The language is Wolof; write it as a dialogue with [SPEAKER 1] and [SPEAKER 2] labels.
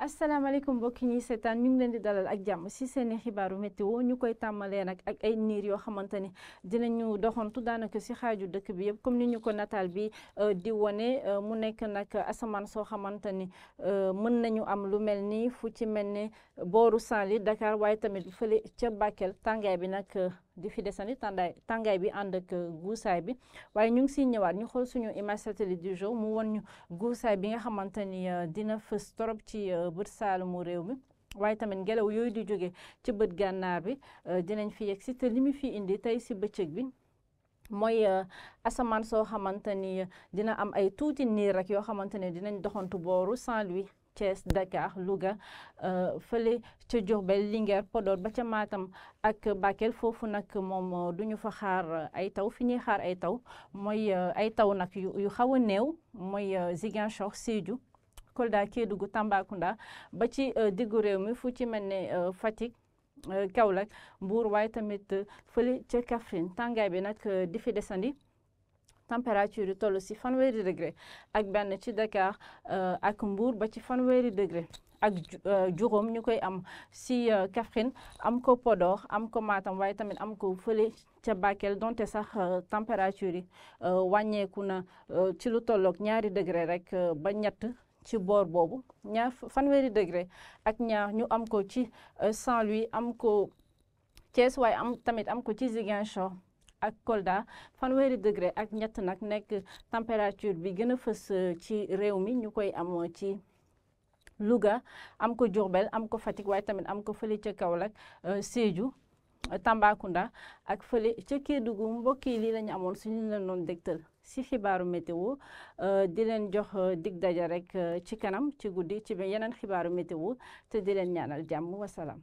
[SPEAKER 1] asalaamaaleykum mbokki ñi seetaan ñu ngi leen di dalal ak jàmm si seeni xibaaru météo ñu koy tàmmalee nag ak ay niir yoo xamante ni dinañu doxantu daanaka si xaaju dëkk bi yëpp comme ni ñu ko nataal bi di wone mu nekk nag asamaan soo xamante ni mën nañu am lu mel ni fu ci mel ni booru Saint-Louis Dakar waaye tamit fële ca Bakel tàngaay bi nag di fi desandi tàngaay bi ànd ak guusaay bi waaye ñu ngi siy ñëwaat ñu xool suñu image satellite du jour mu won ñu guusaay bi nga xamante ni dina fës torop ci bët saalumu réew mi waaye tamit ngelaw yooyu di jóge ci bët gànnaar bi dinañ fi yegg si te li mu fi indi tey si bëccëg bi mooy asamaan soo xamante ni dina am ay tuuti niir rek yoo xamante ne dinañ doxantu booru Saint-Louis Thiès Dakar Louga fële ca Diourbel Linguère Podor ba ca Matam ak Bakel foofu nag moom duñu fa xaar ay taw fi ñuy xaar ay taw mooy ay taw nag yu xaw a néew mooy Ziguinchor Sédhiou Kolda Kédougou Tambacounda ba ci diggu réew mi fu ci mel ne Fatick Kaolack Mbour waaye tamit fële ca Kaffrine tàngaay bi nag di fi desandi température yu toll si 1 degré ak benn ci Dakar ak Mbour ba ci 1 degré ak juróom ñu koy am si Kaffrine am ko Podor am ko Matam waaye tamit am ko fële ca Bakel donte sax température yi wàññeeku na ci lu tolloog 2 degré rek ba ñett ci boor boobu 1 degré ak ñaar ñu am ko ci Saint-Louis am ko Thiès waaye tamit am ko ci Ziguinchor ak Kolda 1 degré ak ñett nag nekk température bi gën a fës ci réew mi ñu koy am ci Louga am ko Diourbel am ko Fatick waaye tamit am ko fële ca Kaolack Sédhiou Tambacounda ak fële ca Kédougou mbokk yi lii la ñu amoon suñu leen doon dégtal si xibaaru météo di leen jox dig daja rek ci kanam ci guddi ci yeneen xibaaru météo te di leen ñaanal jàmm wasalaam